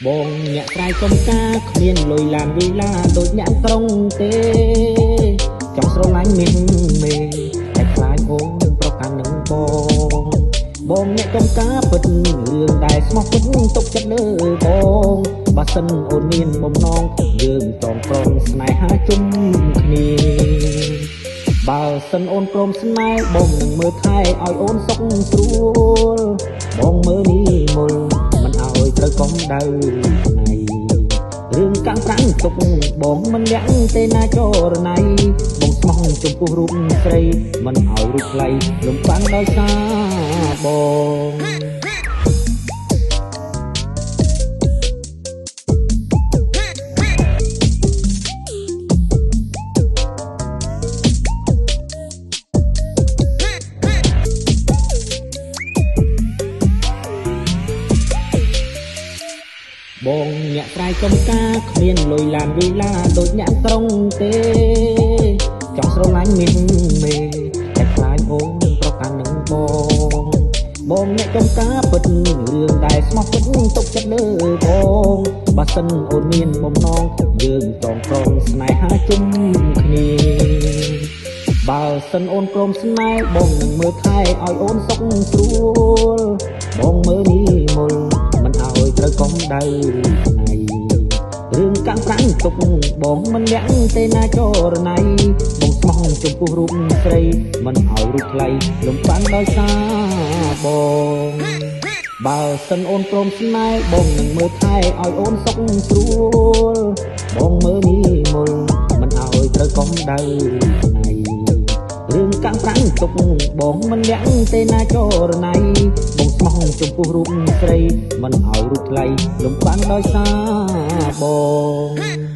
បងអ្នកស្រែចំការគ្មានលុយឡានវីឡាដូចអ្នកក្រុងទេចង់ស្រឡាញ់មានមេតែខ្លាចអូនប្រកាន់នឹងបងបងអ្នកចំការពិតរឿងដែលស្មោះពិតទុកចិត្តលើបងបើសិនអូនមានបំណងយើងចងក្រងស្នេហាជុំគ្នាបើសិនអូនព្រមស្នេហ៍បងនឹងមើលថែឲ្យអូនសុខស្រួលបងមើលនេះមុលមិនឲ្យត្រូវកំដៅថ្ងៃរឿងកាំងប្រាំងទុកបងមិនលាក់ទេណាចរណៃបងស្មោះចំពោះរូបស្រីមិនឲ្យរូបថ្លៃលំបាំងដោយសារបងបងអ្នកស្រែចំការគ្មានលុយឡានវីឡាដូចអ្នកក្រុងទេចង់ស្រឡាញ់មានមេតែខ្លាចអូនប្រកាន់នឹងបងបងអ្នកចំការពិតរឿងដែលស្មោះពិតទុកចិត្តលើបងបើសិនអូនមានបំណងយើងចងក្រងស្នេហាជុំគ្នាបើសិនអូនព្រមស្នេហ៍បងនឹងមើលថែឲ្យអូនសុខស្រួលបងមើលនេះមុលមិនឲ្យត្រូវកំដៅថ្ងៃរឿងកាំងប្រាំងទុកបងមិនលាក់ទេណាចរណៃបងស្មោះចំពោះរូបស្រីមិនឲ្យរូបថ្លៃលំបាំងដោយសារបងបើសិនអូនព្រមស្នេហ៍បងនឹងមើលថែឲ្យអូនសុខស្រួលបងមើលនេះមុលមិនឲ្យត្រូវកំដៅថ្ងៃរឿងកាំងប្រាំងទុកបងមិនលាក់ទេណាចរណៃបងស្មោះចំពោះរូបស្រីមិនឲ្យរូបថ្លៃលំបាំងដោយសារបង